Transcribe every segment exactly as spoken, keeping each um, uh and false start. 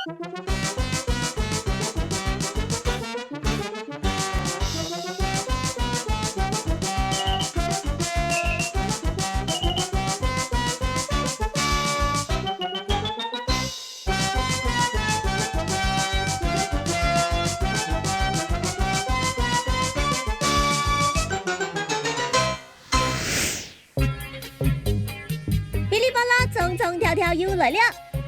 噼里啪啦，長長條條又來了！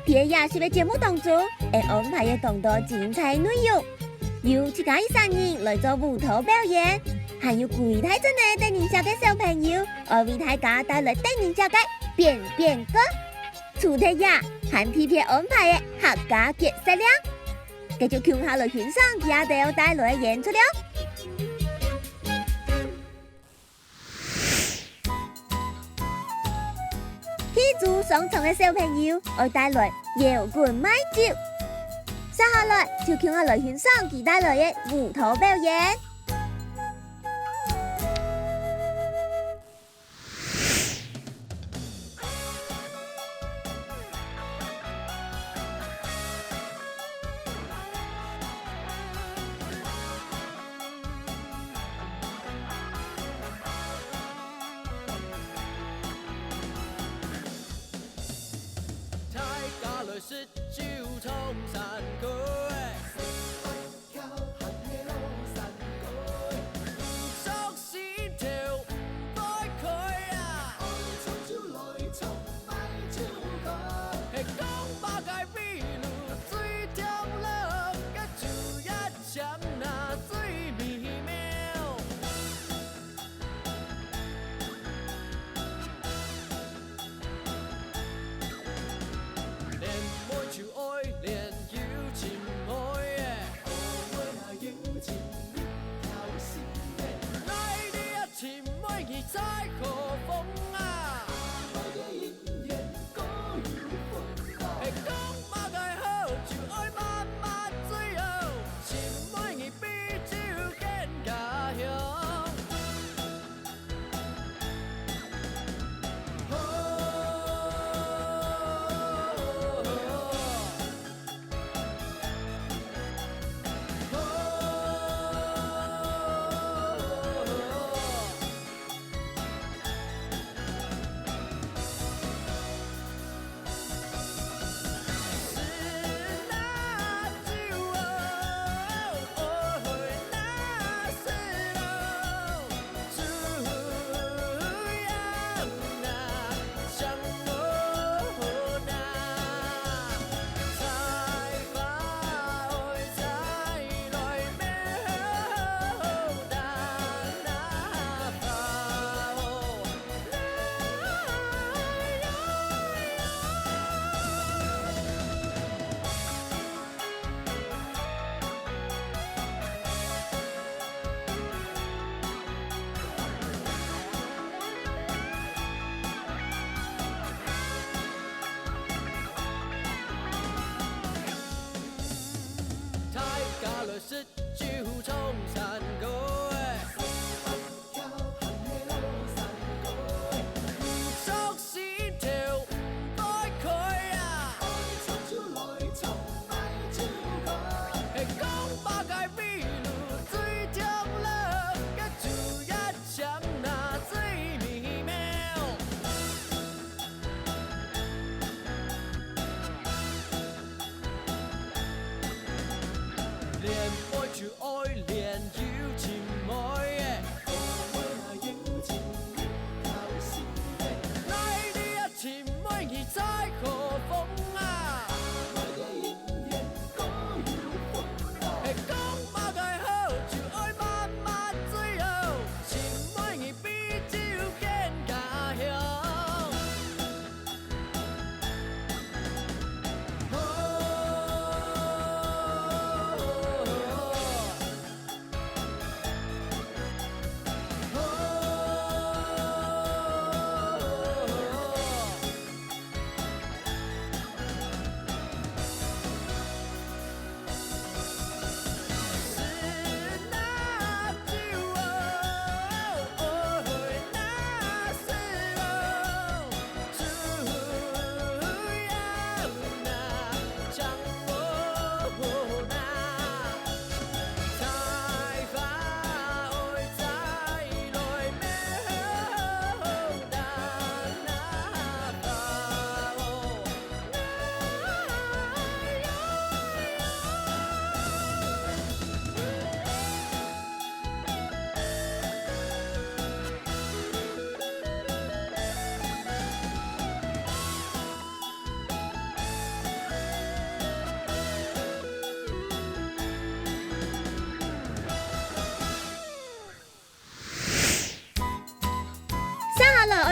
在這集个節目當中，會安排个當多精彩內容，有自家一儕人來做舞蹈表演，還有歸大陣个得人惜个小朋友，愛為大家帶來得人惜个變變歌。除忒這，還特別安排个客家結舌令，繼續共下來欣賞佢兜帶來个演出了。 第一組上場个小朋友愛帶來搖滾賣酒。接下來就共下來欣賞佢帶來个舞蹈表演。 大家來食酒唱山歌欸，跳還係老山歌欸，毋著心頭毋會開啊，愛唱就來唱，莫就講，係講麼个味路最甜樂，該就一 像那最美妙。練妹就愛練有情妹欸，好妹啊有情你挑心欸，來你啊情妹你在何方啊？愛个姻緣 係講麼个好，就愛慢慢追哦，心愛你比酒更加香。 大家來食酒唱山歌欸，跳還係老山歌欸，毋著心頭毋會開啊，愛唱就來唱，莫就講，係講麼个味路最甜樂，該就一 像那最美妙。練妹就愛練有情妹欸，好妹啊有情你挑心欸，來你啊情妹你在何方啊？愛个姻緣 係講麼个好，就愛慢慢追哦，心愛你比酒更加香。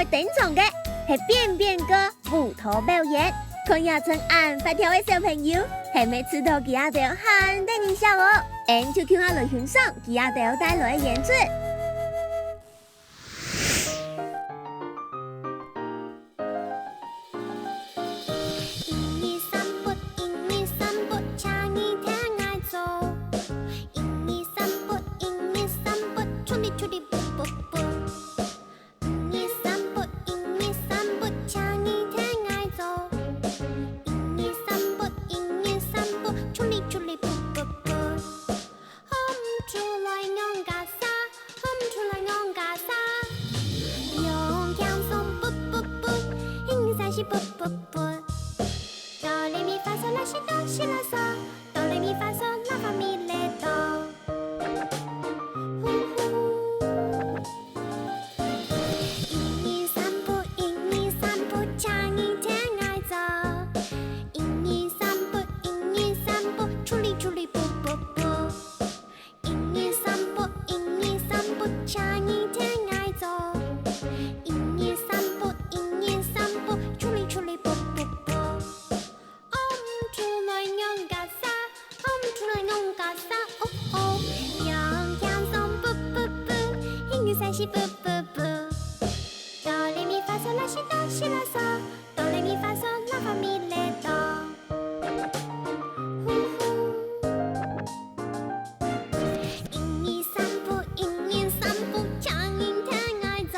登場个係變變歌舞蹈表演。看這陣恁活跳个小朋友，係毋係知著佢兜還得人惜哦？𠊎就共下來欣賞佢兜帶來个演出。 一二三步，一二三步，請你聽𠊎做。一二三步，一二三步，出力出力，噗噗噗。一二三步，一二三步，請你聽𠊎做。一二三步，一二三步，出力出力，噗噗噗。 喊出來仰結煞，喊出來仰結煞。用輕鬆噗噗噗，輕鬆是噗噗噗。哆來咪發嗦拉西哆西拉嗦，哆來咪發嗦拉發咪來哆。呼呼。 一二三步，一二三步，請你聽𠊎做。一二三步，一二三步，出力出力，噗噗噗。一二三步，一二三步，請你聽𠊎做。一二三步，一二三步，出力出力，噗噗噗。 喊出來仰結煞，喊出來仰結煞，哦哦。用輕鬆噗噗噗，輕鬆是噗噗噗。哆來咪發嗦拉西哆西拉嗦，哆來咪發嗦拉發咪來哆。呼呼。 一二三步，一二三步，請你聽𠊎做。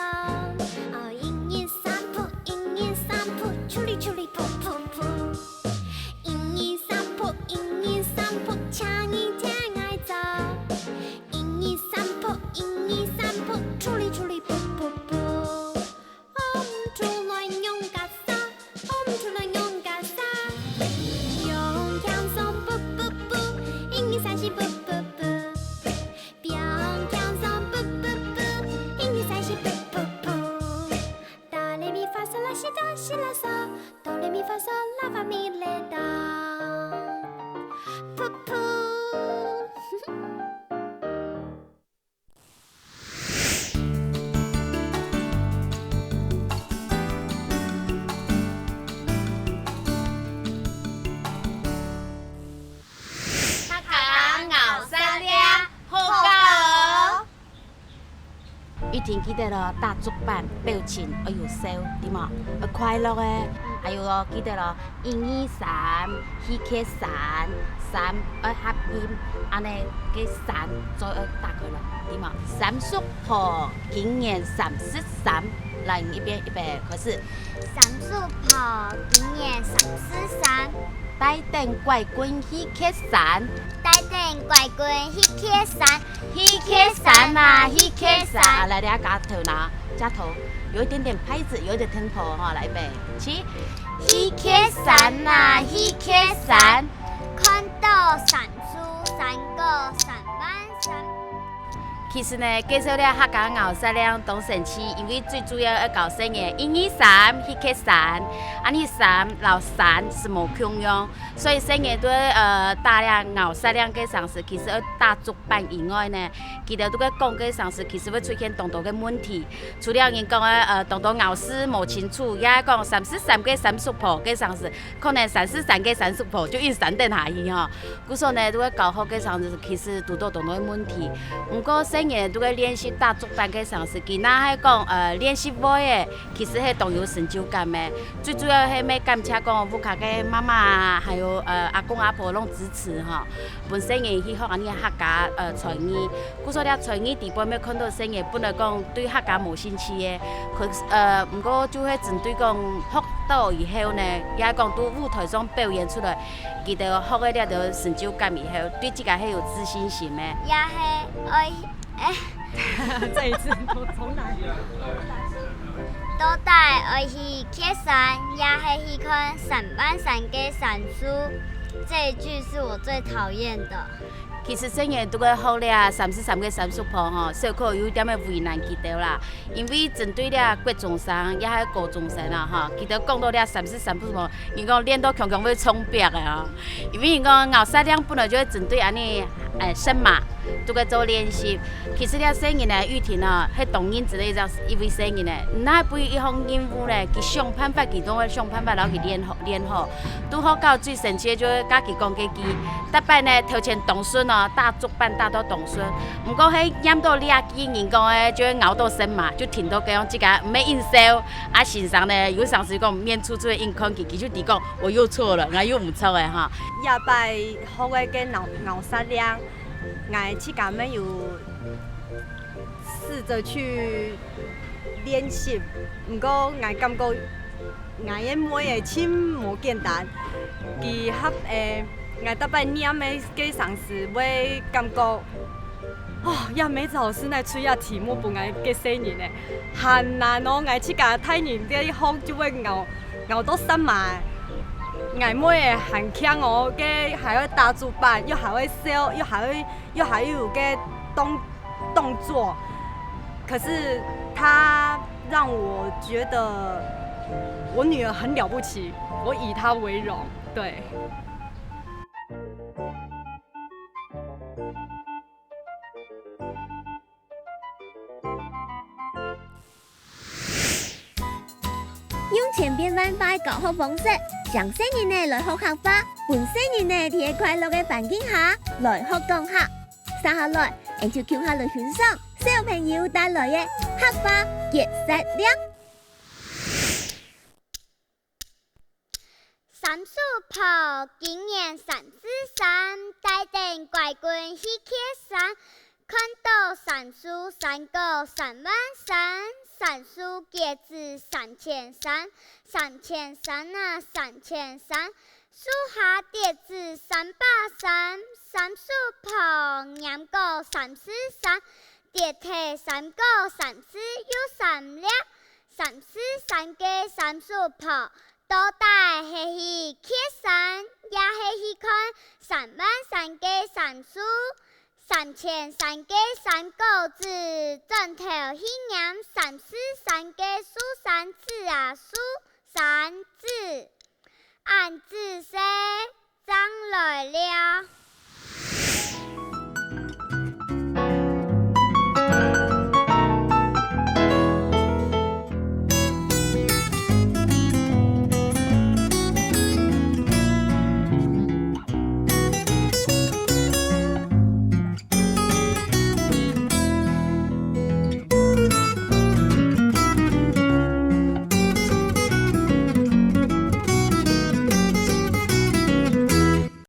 哦，一二三步，一二三步，出力出力，噗噗噗。一二三步，一二三步，請你聽𠊎做。一二三步，一二三步，出力出力，噗噗噗。 喊出來仰結煞，喊出來仰結煞。用輕鬆噗噗噗，一二三四噗噗噗。用輕鬆噗噗噗，一二三四噗噗噗。哆來咪發嗦拉西哆西拉嗦，哆來咪發嗦拉發咪來哆。噗噗。 客家𠢕雪令，好搞哦！一定記得哦，打竹板表情愛有笑，對無？愛快樂个。還有哦，記得哦，一二三，去蹶山，三愛合音，恁呢个山嘴愛打開來，對無？三叔婆，今年三十三，來，一遍，預備，開始。 三叔婆，今年三十三。帶等乖孫去蹶山。帶等乖孫去蹶山。去蹶山啊，去蹶山。啊，來，這下頭那，這頭有一點點拍子，有一點tempo哈，來，預備，起。去蹶山啊，去蹶山。看到山樹，山歌，山灣，山 其實呢，介紹這客家𠢕雪令當生趣，因為最主要愛教細人一二三去蹶山，恁呢三摎山係無共樣，所以細人對，呃，打這𠢕雪令个聲時，其實愛打竹板以外呢，佢兜都會講个聲時，其實會出現當多个問題。除了人講个，呃，當多咬字無清楚，也講三十三个三叔婆个聲時， 可能三十三个三叔婆就一直三等下去吼。故所呢，都會教學个時節，其實堵到當多个問題。毋過細人都會練習打竹板个時節，佢若係講，呃，練習會个，其實係當有成就感个。最主要係愛感謝講屋下个媽媽啊，還有，呃，阿公阿婆攏支持吼，分細人去學恁呢客家，呃，才藝。 故所這才藝底背愛看到細人本來講對客家無興趣个，可，呃，毋過就係針對講學到以後呢，也講在舞台上表演出來，佢兜學个這兜成就感以後，對自家係有自信心个。也係愛，欸，再一次，重來。到底愛去蹶山，也係去看三萬三个山樹？這一句是我最討厭的。 其實細人都會學這三十三个三叔婆吼，小可有一點仔為難佢兜啦。因為針對這國中生也係高中生啊吼，佢兜講到這三十三叔婆，人講練到強強會衝壁个吼。因為人講𠢕雪令本來就係針對恁呢，欸，神馬，都在做練習。其實這細人呢，玉婷啊，係當認真个一隻，一位細人呢。毋但分佢一項任務呢，佢想辦法，佢都會想辦法，然後去練好，練好。拄好搞最神奇个就係，佮佢講个佢，逐擺呢，頭前當順哦，打竹板打到當順。毋過係念到這句人講个，就會咬到神麻，就停到該樣，自家毋係應笑。啊，先生呢，有常時講面臭臭个應看佢，佢就知講，我又錯了，𠊎又毋著个哈。這擺學个个咬，咬舌令，𠊎自家乜有試著去練習，毋過𠊎感覺𠊎个妹仔真無簡單。佢合，誒，𠊎逐擺念个个常時會感覺，哦，這妹仔老師哪出這題目分𠊎个細人呢，還難哦！𠊎自家大人這一項就會咬，咬到煞麻。 𠊎妹仔還慶哦，該還會打竹板，又還會笑，又還會，又還有該動，動作。可是她讓我覺得我女兒很了不起，我以她為榮。對。 用千變萬化个教學方式，請細人仔來學客話，分細人仔在快樂个環境下來學講客。接下來，𠊎就共下來欣賞小朋友帶來个客話結舌令。 山豬婆今年三十三，帶等乖孫去蹶山，看到山樹、山歌、三萬聲，山樹結子三千山，三千山啊三千山，樹下跌子三百山。山豬婆拈過三十三，跌忒山歌三十又三粒。 三十三个山豬婆，到底係去蹶山，也係去看三萬三个山樹，三千三个山果子，轉頭去拈三十三个樹山子啊樹山子。恁仔細，正來尞。